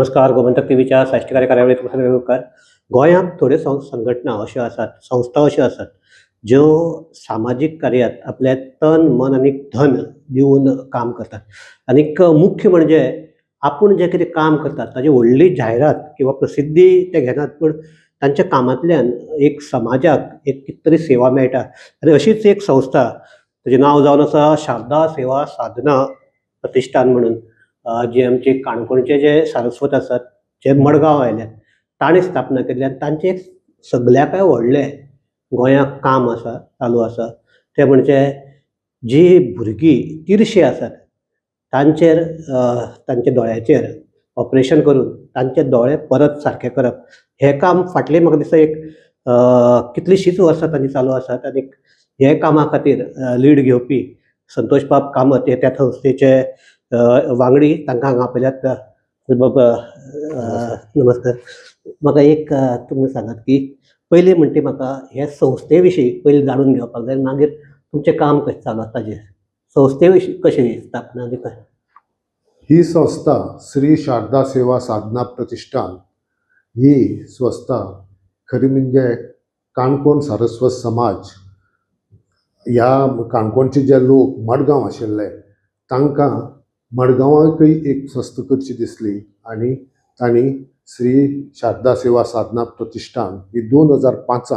नमस्कार, गोमंतक टीव्हीच्या साश्टीकारी कार्यावळीत तुमकां येवकार. गोंयांत थोड्यो संघटना अश्यो आसात, संस्था अश्यो आसात ज्यो सामाजीक कार्यात आपले तन मन आनी धन दिवन काम करतात. आनीक मुख्य म्हणजे आपूण जें कितें काम करतात ताजी व्हडली जायरात किंवा प्रसिद्धी ते घेनात, पूण तांच्या कामांतल्यान एक समाजाक एक कितें तरी सेवा मेळटा. आनी अशीच एक संस्था, ताजें नांव जावन आसा शारदा सेवा साधना प्रतिश्ठान म्हणून, जे आमचे काणकोणचे जे सारस्वत आसात जे मडगांव आयल्यात तांणी स्थापना केल्ली. आनी तांचें एक सगल्याकय व्हडलें गोंयांत काम आसा, चालू आसा, तें म्हणजे जी भुरगीं तिरशीं आसात तांचेर तांच्या दोळ्याचेर ऑपरेशन करून तांचे दोळे परत सारके करप. हें काम फाटलें म्हाका दिसता एक कितलींशींच वर्सां तांची चालू आसात. आनी हे कामा खातीर लीड घेवपी संतोष बाब कामत हे त्या संस्थेचे वांगडी, तांकां हांगा आपयल्यात. बाबा नमस्कार. म्हाका एक तुमी सांगात की पयलीं म्हणटी म्हाका हे संस्थे विशीं पयलीं जाणून घेवपाक जाय, मागीर तुमचें काम कशें चालू आसा ताजेर, संस्थे विशीं कशी स्थापना आनी काय. ही संस्था श्री शारदा सेवा साधना प्रतिष्ठान ही संस्था खरी म्हणजे काणकोण सारस्वत समाज ह्या काणकोणचे जे लोक मडगांव आशिल्ले तांकां मडगांवाकय एक संस्था करची दिसली आनी तांणी श्री शारदा सेवा साधना प्रतिष्ठान ही 2005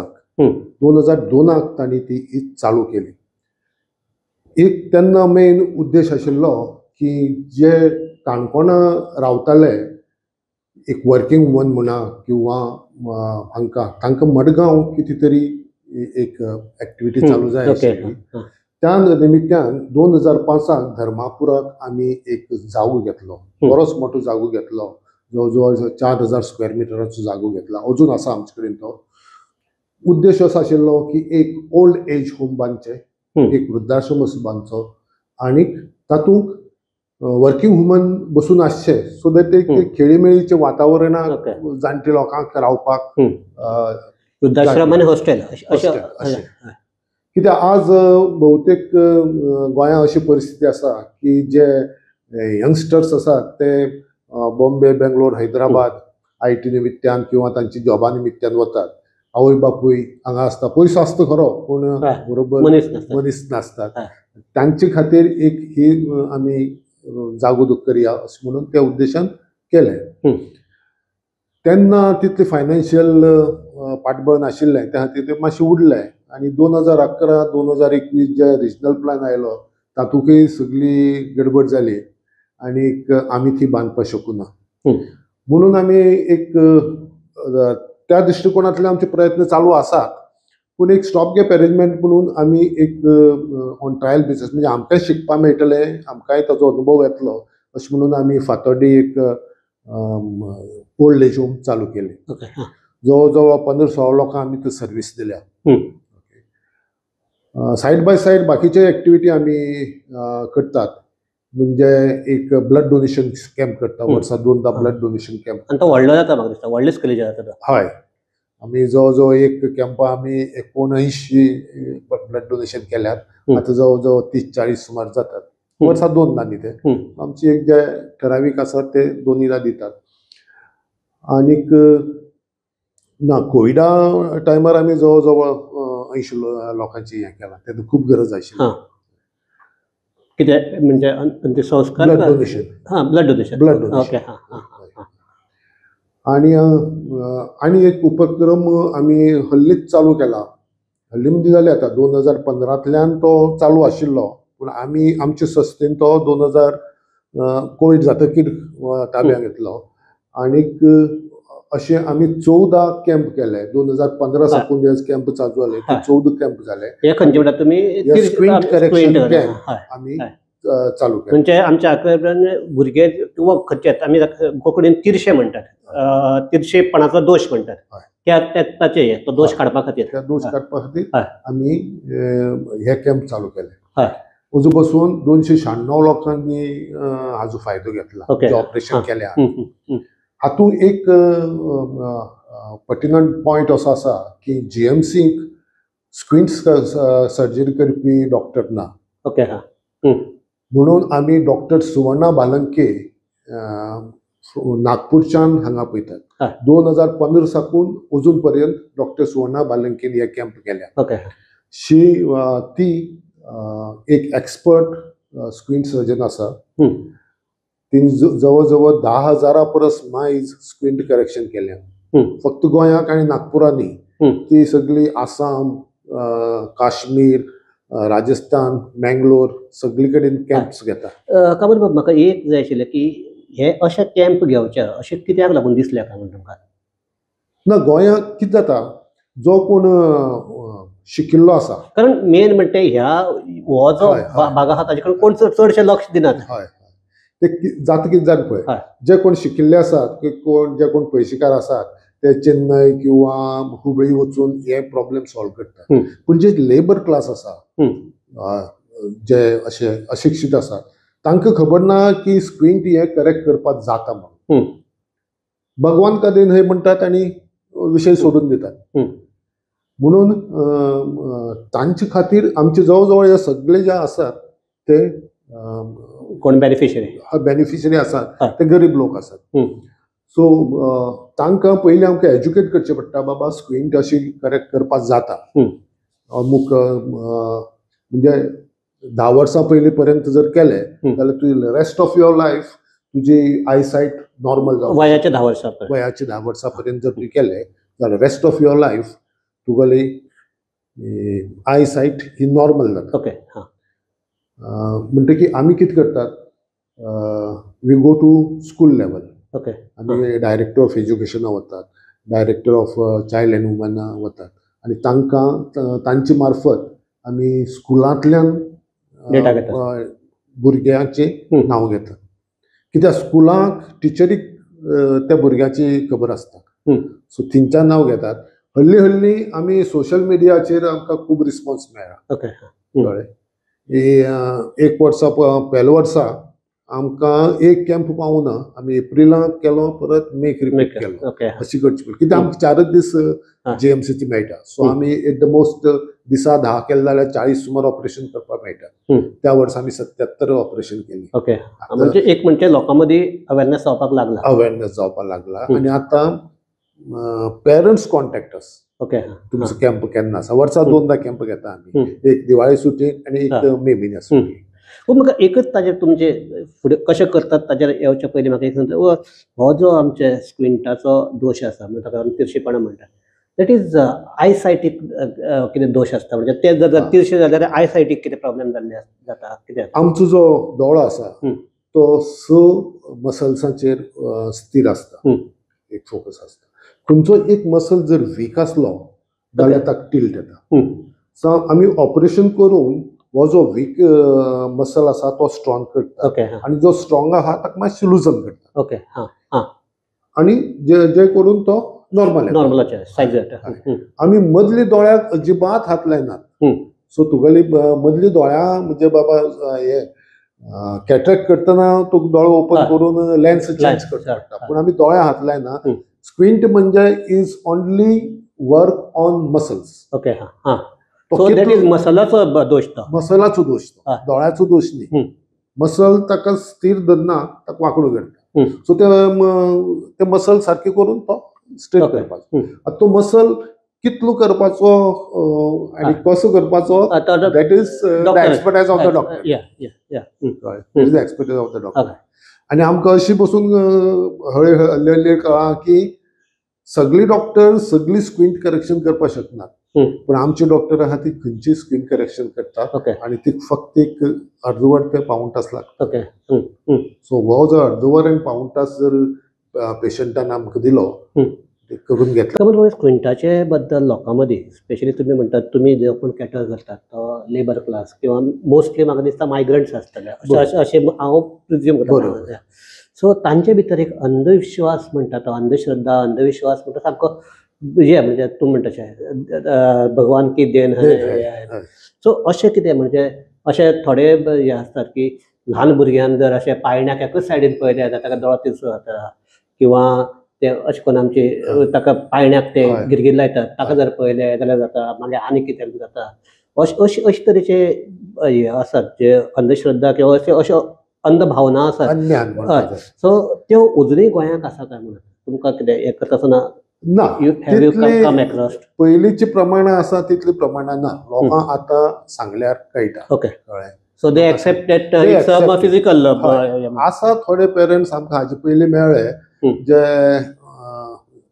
2002 तांणी ती चालू केली. एक तेन्ना मेन उद्देश आशिल्लो की जे काणकोणा रावताले एक वर्किंग वुमन म्हणा किंवा हांकां तांकां मडगांव कितें तरी एक एक्टिविटी चालू जाय आशिल्ली. त्या निमित्यान 2005 धर्मापुराक आमी एक जागो घेतलो, बरोच मोठो जागो घेतलो, जवळ जवळ 4000 स्क्वेअर मिटराचो जागो घेतला, अजून आसा आमचे कडेन. तो उद्देश असो आशिल्लो की एक ओल्ड एज होम बांदचें, एक वृद्धाश्रम असो बांदचो आनी तातूंत वर्किंग वुमन बसून आसचे, सो that एक खेळीमेळीचें वातावरणाक जाणटे लोकांक रावपाक वृद्धाश्रम आनी हॉस्टेल अशें. कित्याक आज बहुतेक गोंयांत अशी परिस्थिती आसा की जे यंगस्टर्स आसात ते बॉम्बे, बेंगलोर, हैदराबाद IT निमित्यान किंवा तांची जॉबा निमित्यान वतात. आवय बापूय हांगा आसता, पयसो आसता खरो पूण बरोबर मनीस नासतात. तांचे खातीर एक ही आमी जागो करया अशें म्हणून त्या उद्देशान केलें. तेन्ना तितलें फायनान्शियल पाठबळ नाशिल्लें, त्या खातीर तें मातशें उरलें. आनी 2011 2021 जे रिजनल प्लॅन आयलो तातूंकय सगळी गडबड जाली आनी आमी ती बांदपाक शकूना. म्हणून आमी एक त्या दृश्टिकोणांतले आमचे प्रयत्न चालू आसात, पूण एक स्टॉप गॅप अरेंजमेंट म्हणून आमी एक ऑन ट्रायल बेसीस म्हणजे आमकांय शिकपाक मेळटलें, आमकांय ताचो अनुभव येतलो अशें म्हणून आमी फातोड्डें एक ओल्ड एज होम चालू केली. जवळ जवळ 15-16 लोकांक आमी ती सर्वीस दिल्या. सायड बाय सायड बाकीचे एक्टिविटी आमी करतात, म्हणजे एक ब्लड डोनेशन कॅम्प करता, वर्साक 2दा ब्लड डोनेशन कॅम्प. आनी तो व्हडलो जाता म्हाका दिसता, व्हडले स्केलीचेर जाता. हय, आमी जवळ जवळ एक कॅम्पा आमी 79 ब्लड डोनेशन केल्यात, आतां जवळ जवळ 30-40 सुमार जातात वर्साक 2दा न्ही. ते आमची एक जे ठरावीक आसा ते 2दा दितात. आनीक ना कोविडा टायमार आमी जवळ जवळ 80 लोकांची हें केलां, तेन्ना खूब गरज आशिल्ली. कितें म्हणजे संस्कार ब्लड डोनेशन. हां, blood donation, blood donation. Okay. हां. आनी आनी एक उपक्रम आमी हल्लीच चालू केला, हल्ली म्हणजे जालें आतां 2015 तो चालू आशिल्लो, पूण आमी आमचे संस्थेन तो 2000 कोवीड जातकीर ताब्यांत घेतलो. आनीक अशें आमी 14 कॅम्प केले 2015 साकून जे कॅम्प चालू जाले ते 14 कॅम्प जाले. हे खंयचे म्हणटात तुमी? स्क्विंट करेक्शन कॅम्प आमी चालू केले. म्हणजे आमच्या आकड्यान भुरगे किंवा खंयचे आमी कोंकणीन तिरशे म्हणटात, तिरशेपणाचो दोश म्हणटात, ताचे तो दोश काडपा खातीर, त्या दोश काडपा खातीर आमी हे कॅम्प चालू केले. अजून बसून 296 लोकांनी हाजो फायदो घेतला, जे ऑपरेशन केल्या. हातूंत एक पर्टिनंट पॉयंट असो आसा की जीएमसीक स्क्विंट सर्जरी करपी डॉक्टर ना. ओके. हां. म्हणून आमी डॉक्टर सुवर्णा बालंके नागपूरच्यान हांगा पळयतात. 2015 साकून अजून पर्यंत डॉक्टर सुवर्णा बालंकीन हे कॅम्प केल्या. शी ती एक एक्सपर्ट स्क्विंट सर्जन आसा. तिने जवळ जवळ 10,000 परस मायज स्क्विंट करेक्शन केल्या, फक्त गोंयाक आनी नागपुरांत न्ही, ती सगळी आसाम, काश्मीर, राजस्थान, मँगलोर सगळी कडेन कॅम्प्स घेता. कामत बाब, म्हाका एक जाय आशिल्लें की हे अशे कॅम्प घेवचे अशें कित्याक लागून दिसलें काय म्हण तुमकां? ना, गोंयांत कितें जाता, जो कोण शिकिल्लो आसा, कारण मेन म्हणटे ह्या हो जो भाग आसा ताजे कडेन कोण चडशें लक्ष दिनात. हय, ते जाता कितें जाण पळय, जे कोण शिकिल्ले आसात, कोण जे कोण पयशेकार आसात ते चेन्नय किंवा हुबळी वचून हे प्रॉब्लेम सॉल्व करतात. पूण जे लेबर क्लास आसा, जे अशे अशिक्षीत आसात, तांकां खबर ना की स्क्विंट हे करेक्ट करपाक जाता म्हणून. भगवान का देन हे म्हणटात आनी विशय सोडून दितात. म्हणून तांचे खातीर आमचे जवळ जवळ हे सगळे जे आसात ते कोण बेनिफिशरी बेनिफिशरी आसात ते गरीब लोक आसात. सो तांकां पयलीं आमकां एज्युकेट करचें पडटा, बाबा स्क्विंट अशी करेक्ट करपाक जाता. अमूक म्हणजे 10 वर्सां पयलीं पर्यंत जर केलें जाल्यार तुजी रेस्ट ऑफ your life तुजी आयसायट नॉर्मल जावं. वयाच्या 10 वर्सां, वयाच्या 10 वर्सां पर्यंत जर तुवें केलें जाल्यार रेस्ट ऑफ your life तुगेली आयसायट ही नॉर्मल जाता. ओके. म्हणटकीर आमी कितें करतात, we go to school level. Okay. आमी डायरेक्टर ऑफ एज्युकेशना वतात, डायरेक्टर ऑफ चायल्ड एंड वुमना वतात आनी तांकां तांचे मार्फत आमी स्कुलांतल्यान भुरग्यांचें नांव घेतात. कित्याक स्कुलाक टिचरीक त्या भुरग्याची खबर आसता, सो थंयच्यान नांव घेतात. हल्ली हल्ली आमी सोशल मिडियाचेर आमकां खूब रिस्पॉन्स मेळ्ळा. ओके. कळ्ळें, एक वर्सा पयल्या वर्सा आमकां एक कॅम्प पावना, आमी एप्रिलाक केलो, परत मेक रिपीट केलो. अशी करची पडली कित्याक आमकां 4 दीस जीएमसीची मेळटा. सो आमी एट the most दिसा 10 केले जाल्यार 40 सुमार ऑपरेशन करपाक मेळटा. त्या वर्सा आमी 77 ऑपरेशन केली. ओके. म्हणजे एक म्हणजे लोकां मदीं अवेरनेस जावपाक लागला, अवेरनेस जावपाक लागला. आनी आतां पेरंट्स कॉन्टॅक्ट अस. ओके. तुमचो कॅम्प केन्ना आसा? वर्सा 2 कॅम्प घेता आमी, एक दिवाळी सुटयेक आनी एक मे म्हयन्या सुटयेक. पूण म्हाका एकच ताजेर तुमचे फुडें कशें करतात ताजेर येवचे पयलीं म्हाका एक सांगता, हो जो आमचे स्क्विंटाचो दोश आसा, म्हणजे ताका आमी तिरशेपणां म्हणटात, that is आयसायटीक कितें दोश आसता, म्हणजे ते जर तिरशे जाल्यार आयसायटीक कितें प्रॉब्लेम जाल्ले जाता कितें? आमचो जो दोळो आसा तो 6 मसल्सांचेर स्थीर आसता, एक फोकस आसता. खंयचो एक मसल जर वीक आसलो जाल्यार ताका टिल्ट येता. सो आमी ऑपरेशन करून हो जो वीक मसल आसा तो स्ट्रॉंग करता आनी जो स्ट्रॉंग आहा ताका मातशें लुजन करता. ओके. हां. आनी जे करून तो नॉर्मल नॉर्मलाचे सायज जाता. आमी मदली दोळ्याक अजिबात हात लायनात. सो तुगेली मदली दोळ्या म्हणजे बाबा हे कॅटरेक्ट करतना तुका दोळो ओपन करून लेन्स चेंज करता, पूण आमी दोळ्या हात लायना. स्क्विंट म्हणजे is only work on muscles. Okay. हां. सो that is मसलाचो दोश, तो मसलाचो दोश, तो दोळ्याचो दोश न्ही. मसल ताका स्थिर धरना, ताका वांकडो करता. सो ते मसल सारके करून तो स्ट्रेट करपाचो. आतां तो मसल कितलो करपाचो आनी कसो करपाचो, that is the expertise of the doctor. That is the expertise of the doctor. आनी आमकां अशी बसून हळी हळी कळ्ळां की सगळी डॉक्टर सगळी स्क्विंट करेक्शन करपाक शकनात, पूण आमचे डॉक्टर आहा ती खंयची स्क्विंट करेक्शन करतात आनी ती फक्त एक अर्दवर ते पाऊण तास लागता. ओके. सो हो जर अर्दवर आनी पाऊण तास जर पेशंटान आमकां दिलो ते करून घेतला. स्क्विंटाचे बद्दल लोकां मदीं स्पेशली तुमी म्हणटात तुमी जे कोण कॅटर करतात तो लेबर क्लास किंवा मोस्टली म्हाका दिसता मायग्रंट्स आसतले अशें हांव प्रिज्यूम करता. सो तांचे भितर एक अंधविश्वास म्हणटा तो, अंधश्रद्धा, अंधविश्वास म्हणटा सामको हे, म्हणजे तूं म्हणटा तशें भगवान की देन. सो अशें कितें म्हणजे अशें थोडे हे आसतात की ल्हान भुरग्यान जर अशें पाळण्याक एकच सायडीन पळयलें जाल्यार ताका दोळो तिरसो जाता, किंवा ते अशें करून आमचे ताका पाळण्याक ते गिरगीर लायतात ताका जर पळयलें जाल्यार जाता, मागीर आनी कितें जाता. अशे अशे तरेचे हे आसात जे अंधश्रद्धा किंवा अशे अशे अंधभावना आसात, अज्ञान. सो त्यो अजुनूय गोंयांत आसा काय म्हणून तुमकां कितें हें करता आसतना ना, you have you come across? पयलींची प्रमाणां आसा तितली प्रमाणां ना. लोकांक आतां सांगल्यार कळटा. ओके, कळ्ळें. So they accept that it's a physical. आसा थोडे पेरंट्स आमकां हाजे पयलीं मेळ्ळे जे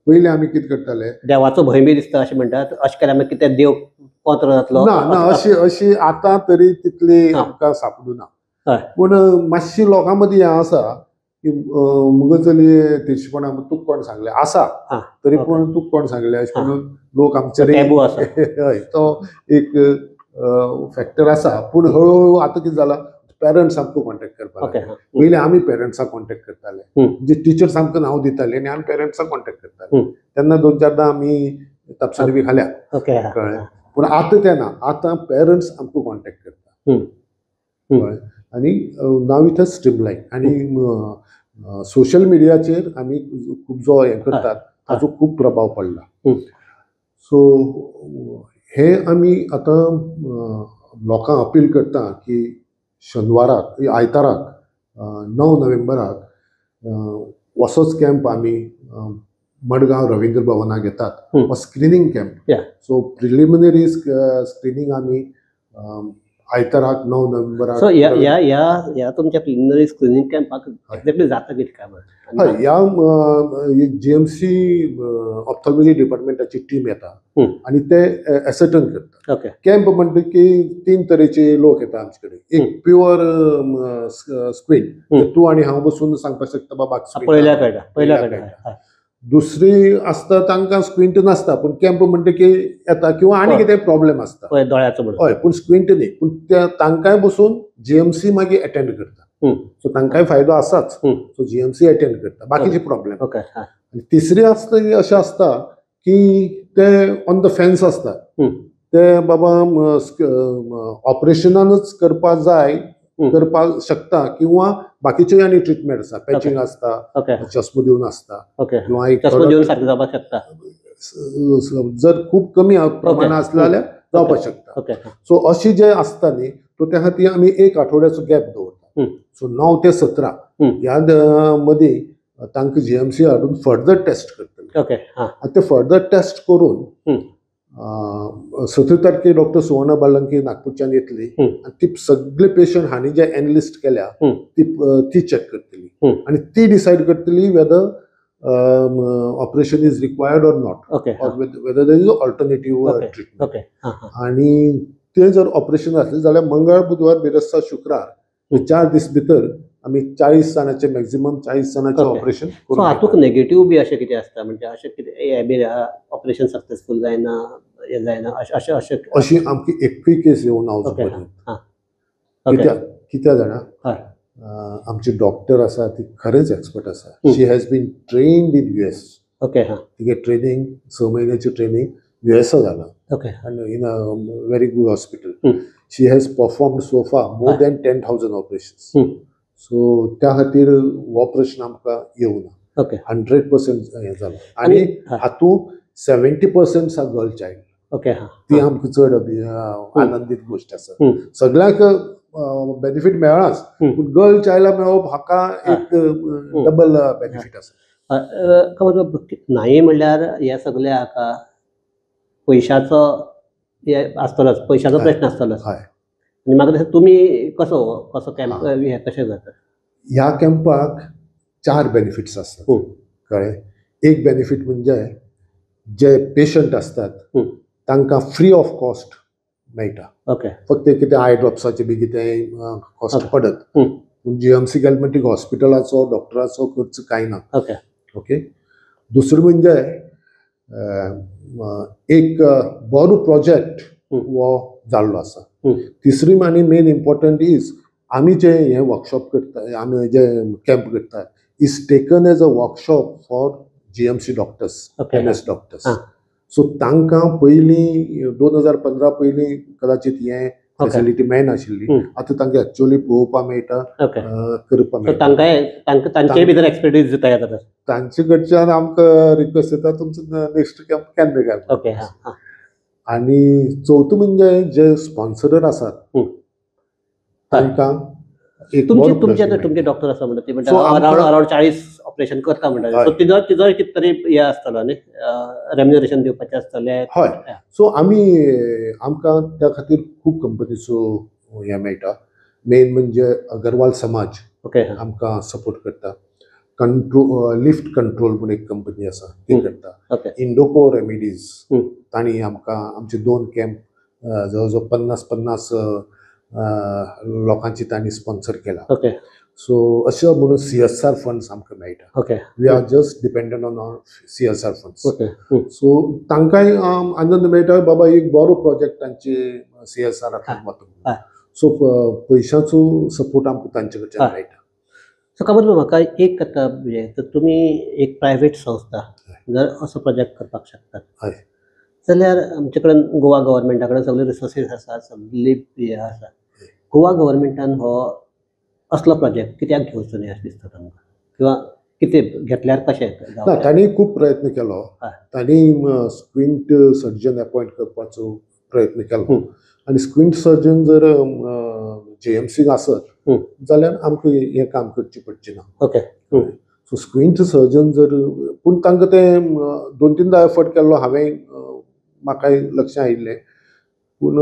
पयलीं आमी कितें करताले, देवाचो भंय बी दिसता अशें म्हणटात, अशें केल्यार मागीर कितें देव कोंत्र जातलो. ना ना, अशी अशी आतां तरी तितली आमकां सापडूं ना. पूण मातशी लोकां मदीं हें आसा की मुगो चलये तिरशेपणा तुका कोण सांगलें आसा तरी पूण तुका कोण सांगलें अशें म्हणून लोक आमचे हय तो एक फॅक्टर आसा. पूण हळूहळू आतां कितें जालां, पेरंट्स आमकां कॉन्टेक्ट करपाक लागले. पयलीं आमी पेरंट्साक कॉन्टेक्ट करताले, म्हणजे टिचर्स आमकां नांव दिताले आनी आमी पेरंट्साक कॉन्टेक्ट करताले. तेन्ना 2-4 आमी तापसाणी बी खाल्या, कळ्ळें. पूण आतां तें ना, आतां पेरंट्स आमकां कॉन्टेक्ट करता. कळ्ळें. आनी नाव it has streamline. आनी सोशल मिडियाचेर आमी खूब जो हें करतात ताचो खूब प्रभाव पडला. सो हे आमी आतां लोकांक अपील करता की शनवाराक आयताराक 9 नोव्हेंबराक असोच कॅम्प आमी मडगांव रवींद्र भवनाक घेतात, screening camp. So preliminary screening आमी आयताराक 9 नोव्हेंबराक. सो ह्या ह्या ह्या तुमच्या प्रिलिमिनरी स्क्रिनींग कॅम्पाक एक्झॅक्टली जाता कितें काय? हय, ह्या GMC ऑप्थॉल्मॉलॉजी डिपार्टमेंटाची टीम येता आनी ते एसर्टन करता. कॅम्प म्हणटा की 3 तरेचे लोक येता आमचे कडेन. एक प्युअर स्क्रीन, तूं आनी हांव बसून सांगपाक शकता बाबा पळयल्यार कळटा, पळयल्यार कळटा. दुसरी आसता तांकां स्क्विंट नासता, पूण कॅम्प म्हणटा की येता किंवा आनी कितें प्रॉब्लेम आसता दोळ्याचो, हय, पूण स्क्विंट न्ही, पूण तांकांय बसून GMC मागीर एटेंड करता. सो तांकांय फायदो आसाच. सो GMC attend करता बाकीचे प्रॉब्लेम. आनी तिसरी आसता अशें आसता की ते ऑन the fence आसता, ते बाबा ऑपरेशनानच करपाक जाय, करपाक शकता किंवा बाकीचे आनी ट्रिटमेंट आसा, पॅचिंग आसता, चश्मो दिवन आसता, किंवा एक चश्मो दिवन सारकें जावपाक शकता, जर खूब कमी प्रमाणात आसलें जाल्यार जावपाक शकता. सो अशी जे आसता न्ही, तो त्या खातीर आमी 1 आठवड्याचो गॅप दवरता. सो 9 ते 17 ह्या मदीं तांकां GMC हाडून फर्दर टेस्ट करतले. आनी ते फर्दर टेस्ट करून 17 तारखे डॉक्टर सुवर्णा बालंकी नागपूरच्यान येतली आनी ती सगळे पेशंट हांणी जे एनलिस्ट केल्या ती चॅक करतली आनी ती डिसायड करतली whether operation is required or not, or whether there is alternative treatment. आनी ते जर ऑपरेशन आसलें जाल्यार मंगळ, बुधवार, बिरेस्तार, शुक्रार 4 दीस भितर आमी 40 जाणांचे मॅक्झिमम 40 जाणांचे ऑपरेशन करू. हातूंत नेगेटीव बी अशें कितें आसता, म्हणजे अशें कितें ऑपरेशन सक्सेसफूल जायना, हें जायना, अशें अशें अशी आमकां एकूय केस येवना अजून पर्यंत. कित्याक जाणा, आमची डॉक्टर आसा ती खरेंच एक्सपर्ट आसा. She has been trained in US. Okay. तिगे ट्रेनिंग 6 म्हयन्याची ट्रेनिंग USA जालां. And in a very good hospital. She has performed so far more than 10,000 operations. So त्या खातीर हो प्रश्न आमकां येवना. 100% हें जालां. आनी हातूंत 70% आसा गर्ल चायल्ड. ती आमकां चड आनंदीत गोश्ट आसा. सगळ्यांक बेनिफीट मेळ्ळाच, पूण गर्ल चायल्ड मेळप हाका एक डबल बेनिफीट आसा. नाही म्हणल्यार ह्या सगळ्या हाका पयशाचो आसतलोच, पयशाचो प्रश्न आसतलोच. आनी म्हाका दिसता तुमी कसो कसो कॅम्प हें कशें जाता? ह्या कॅम्पाक 4 बेनिफिट्स आसतात. कळ्ळें. एक बेनिफीट म्हणजे जे पेशंट आसतात तांकां फ्री ऑफ कॉस्ट मेळटा. फक्त कितें I ड्रॉप्साचे बी कितें कॉस्ट पडत, पूण GMC गेले म्हणटकीर हॉस्पिटलाचो डॉक्टराचो खर्च कांय ना. ओके. दुसरें म्हणजे एक बरो प्रोजेक्ट हो जाल्लो आसा. तिसरी आनी मेन इम्पॉर्टंट is आमी जे हें वर्कशॉप करता, आमी जे कॅम्प करता, is taken as a workshop for GMC doctors, MS doctors. So तांकां पयलीं 2015 पयलीं कदाचित हें फॅसिलिटी मेळनाशिल्ली, आतां तांकां एक्चुअली पळोवपाक मेळटा, करपाक मेळटा. तांचे भितर एक्सपर्टीज तयार जाता. तांचे कडच्यान आमकां रिक्वेस्ट येता तुमचो नेक्स्ट कॅम्प केन्ना काय. आनी चवथो म्हणजे जे स्पॉन्सरर आसात तांकां एक तुमचे बरो तुमचे blessing. तुमचे डॉक्टर आसा म्हणटा ती So, म्हणटा आमकां- अरावंड अरावंड 40 ऑपरेशन करता म्हणटा. हय. सो तिजो तिजो कितें तरी हे आसतलो न्ही, रेम्युनरेशन दिवपाचें आसतलें. हय, सो आमी आमकां त्या खातीर खूब कंपनीचो हें मेळटा. मेन म्हणजे अगरवाल समाज आमकां सपोर्ट करता. कंट्रोल लिफ्ट कंट्रोल म्हूण एक कंपनी आसा ती करता. इंडोको रेमिडीज तांणी आमकां आमचे 2 कॅम्प जवळ जवळ 50-50 लोकांची तांणी स्पॉन्सर केला. सो अशें म्हणून CSR funds आमकां मेळटा. We are just dependent on our CSR funds. So तांकांय आनंद मेळटा, बाबा एक बरो प्रोजेक्ट तांचे CSR वता. सो पयशांचो सपोर्ट आमकां तांचे कडच्यान मेळटा. सो कामत म्हाका एक आतां म्हणजे तुमी एक प्रायवेट संस्था जर असो प्रोजेक्ट करपाक शकतात जाल्यार आमचे कडेन गोवा गव्हर्मेंटा कडेन सगळे रिसोर्सीस आसा, सगळी हें आसा. गोवा गव्हर्मेंटान हो असलो प्रोजेक्ट कित्याक घेवचो न्ही अशें दिसता तुमकां, किंवा कितें घेतल्यार कशें? ना, तांणी खूब प्रयत्न केलो. तांणी स्क्विंट सर्जन अपॉयंट करपाचो प्रयत्न केलो आनी स्क्विंट सर्जन जर JMC आसत जाल्यार आमकां हें काम करचें पडचें ना. सो स्क्विंट सर्जन जर पूण तांकां तें 2-3 एफर्ट केल्लो हांवें, म्हाकाय लक्षां आयिल्लें, पूण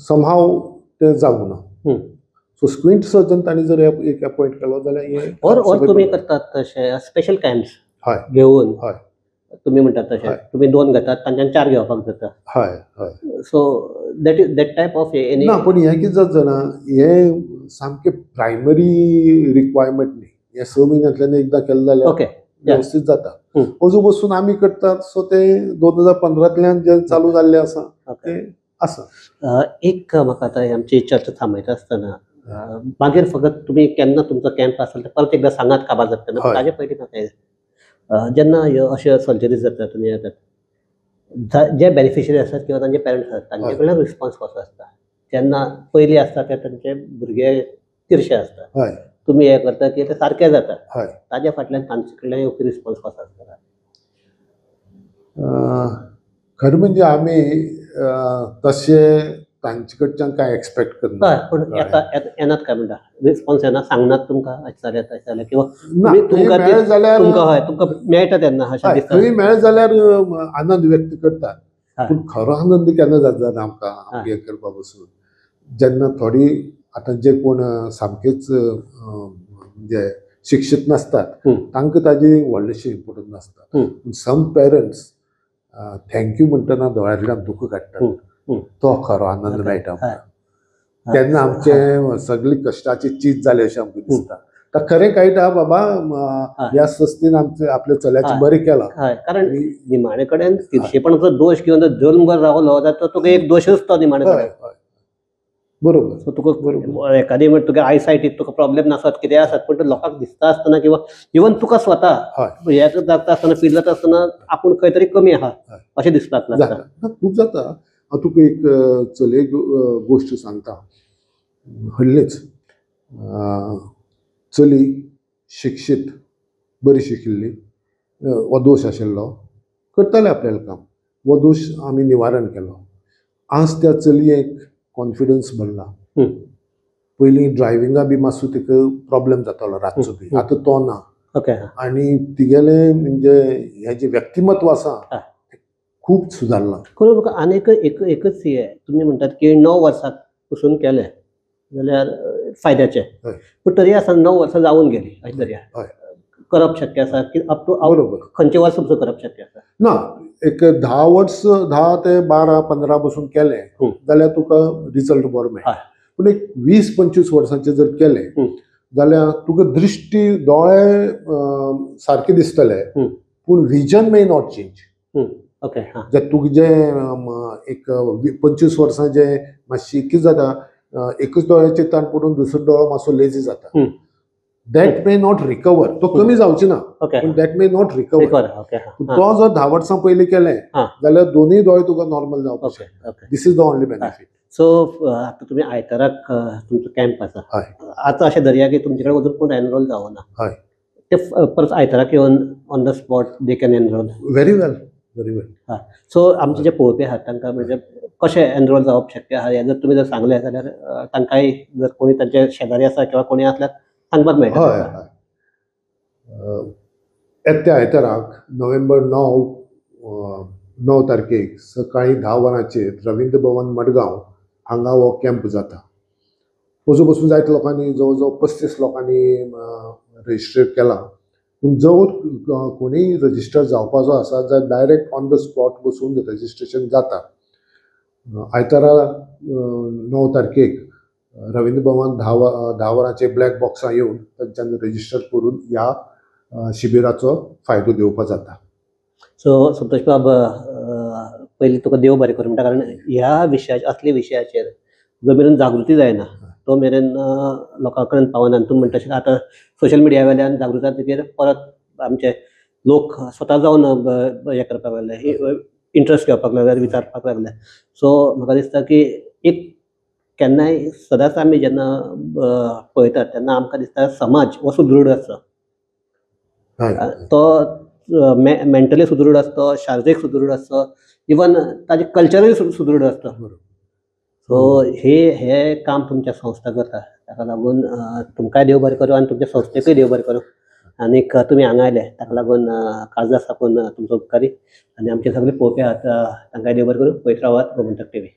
समहाव तें जावंक ना. सो स्क्विंट सर्जन तांणी जर एक अपॉयंट केलो जाल्यार हें और तुमी करतात तशें स्पेशल कॅम्प्स घेवन, तुमी म्हणटात तशें तुमी 2 घेतात तांच्यान 4 घेवपाक जाता. हय हय. So that is that type of any. ना, पूण हें कितें जाता जाणा, हें सामकें प्रायमरी रिक्वायरमेंट न्ही. हें 6 म्हयन्यांतल्यान एकदां केलें जाल्यार वेवस्थीत जाता. अजून बसून आमी करतात. सो तें 2015तल्यान जें चालू जाल्लें आसा तें आसा. एक म्हाका आतां आमची चर्चा थांबयता आसतना मागीर फकत तुमी केन्ना तुमचो कॅम्प आसता ते परत एकदां सांगात काबार जाता तेन्ना. ताजे पयलीं म्हाका जेन्ना ह्यो अश्यो सर्जरीज जातात आनी जातात, जे बेनिफिशरी आसात किंवा तांचे पेरंट्स आसात तांचे कडल्यान रिस्पॉन्स कसो आसता? जेन्ना पयलीं आसता ते तांचे भुरगे तिरशे आसता, तुमी हें करता की ते सारकें जाता, ताज्या फाटल्यान तांचे कडल्यान येवपी रिस्पॉन्स कसो आसता? खरें म्हणजे आमी तशें तांचे कडच्यान कांय एक्सपेक्ट करना. पूण येनात काय म्हणटा रिस्पॉन्स येना, सांगनात तुमकां अशें जालें तशें जालें, किंवा तुमकां तुमकां हय तुमकां मेळटा तेन्ना अशें दिसता? खंय मेळ्ळें जाल्यार आनंद व्यक्त करतात, पूण खरो आनंद केन्ना जाता जाणा आमकां आमगे करपा बसून, जेन्ना थोडी आतां जे कोण सामकेच म्हणजे शिक्षीत नासतात तांकां ताजी व्हडलेशें इम्पोर्टंट नासता. सम पेरंट्स thank you म्हणटना दोळ्यांतल्यान दुकां काडटात, तो खरो आनंद मेळटा तेन्ना. आमचे सगळी कश्टाची चीज जाली अशें आमकां दिसता. तर खरें कळटा बाबा ह्या संस्थेन आमचे आपल्या चल्याचें बरें केलां. कारण निमाणे कडेन तिरशेपणाचो दोश घेवन जल्मभर रावलो जाल्यार तुका एक दोशच तो निमाणे कडेन. बरोबर. सो तुका एखादी म्हणजे तुका आयसायटीक तुका प्रॉब्लेम नासत कितें आसत, पूण लोकांक दिसता आसतना किंवा इवन तुका स्वता हें जाता आसतना फील जाता आसतना आपूण खंय तरी कमी आहा अशें दिसपाक लागता. खूब जाता. हांव तुका एक चलये गोश्ट सांगता, हल्लीच चली शिक्षीत, बरी शिकिल्ली, हो दोश आशिल्लो, करताले आपल्याले काम, हो दोश आमी निवारण केलो. आज त्या चलयेक कॉन्फिडन्स भरला. पयलीं ड्रायविंगा बी मातसो तिका प्रॉब्लेम जातालो रातचो बी, आतां तो ना. आनी तिगेलें म्हणजे हें जें व्यक्तिमत्व आसा खूब सुदारलां. खरें म्हाका आनीक एक एकच हें तुमी म्हणटात की 9 वर्सां पसून केलें जाल्यार फायद्याचें, पूण तरी आसतना 9 वर्सां जावन गेलीं अशें तरी करप शक्य आसा की अप टू खंयचे वर्स पसून करप शक्य आसा? ना, एक 10 वर्स, 10 ते 12-15 पसून केलें जाल्यार तुका रिजल्ट बरो मेळटा. पूण एक 20-25 वर्सांचें जर केलें जाल्यार तुका दृश्टी दोळे सारके दिसतले, पूण vision may not change. Okay. जे तुका जें एक 25 वर्सां जें मातशी कितें जाता, एकच दोळ्याचेर ताण पडून दुसरो दोळो मातसो लेजी जाता, that may not recover. तो कमी जावची ना, पूण that may not recover. तो जर 10 वर्सां पयलीं केलें जाल्यार दोनूय दोळे तुका नॉर्मल जावपाक शकता. This is the only benefit. So आतां तुमी आयताराक तुमचो कॅम्प आसा, आतां अशें धरया की तुमचे कडेन अजून कोण एनरोल जावना, ते परत आयताराक येवन on the spot they can enrol. Very well, very well. So आमचे जे पळोवपी आहात तांकां म्हणजे कशें एनरोल जावप शक्य आहा हें जर तुमी जर सांगलें जाल्यार तांकांय जर कोणी तांचे शेजारी आसा किंवा कोणी आसल्यार सांगपाक मेळटा. हय हय, येत्या आयताराक नोव्हेंबर 9 तारखेक सकाळीं 10 वरांचेर रवींद्र भवन मडगांव हांगा हो कॅम्प जाता. अजून पसून जायते लोकांनी, जवळ जवळ 35 लोकांनी रजिस्टर केलां. पूण जर कोणीय रजिस्टर जावपाचो आसा जाल्यार डायरेक्ट ऑन the spot बसून रजिस्ट्रेशन जाता. आयतारा 9 तारखेक रवींद्र भवन 10 वरांचेर ब्लॅक बॉक्सां येवन तांच्यान रजिस्टर करून ह्या शिबिराचो फायदो घेवपा जाता. सो संतोष बाब, पयलीं तुका देव बरें करूं म्हणटा, कारण ह्या विशयाचेर, असल्या विशयाचेर जो मेरेन जागृती जायना तो मेरेन लोकां कडेन पावना. आनी तूं म्हणटा तशें आतां सोशल मिडिया वयल्यान जागृताय जातकीर परत आमचे लोक स्वता जावन हें करपाक लागले, इंट्रस्ट घेवपाक लागले, विचारपाक लागले. सो म्हाका दिसता की एक केन्नाय सदांच आमी जेन्ना पळयतात तेन्ना आमकां दिसता समाज हो सुदृढ आसता, तो मेंटली सुदृढ आसता, शारिरीक सुदृढ आसता, इवन ताजें कल्चरय सुदृढ आसता. सो हे काम तुमच्या संस्था करता, ताका लागून तुमकांय देव बरें करूं आनी तुमच्या संस्थेकूय देव बरें करूं. आनीक तुमी हांगा आयले ताका लागून काळजा साकून तुमचो उपकारी. आनी आमचे सगळे पळोवपी आहात तांकांय देव बरें करूं. पळयत रावात गोमंतक टीव्ही.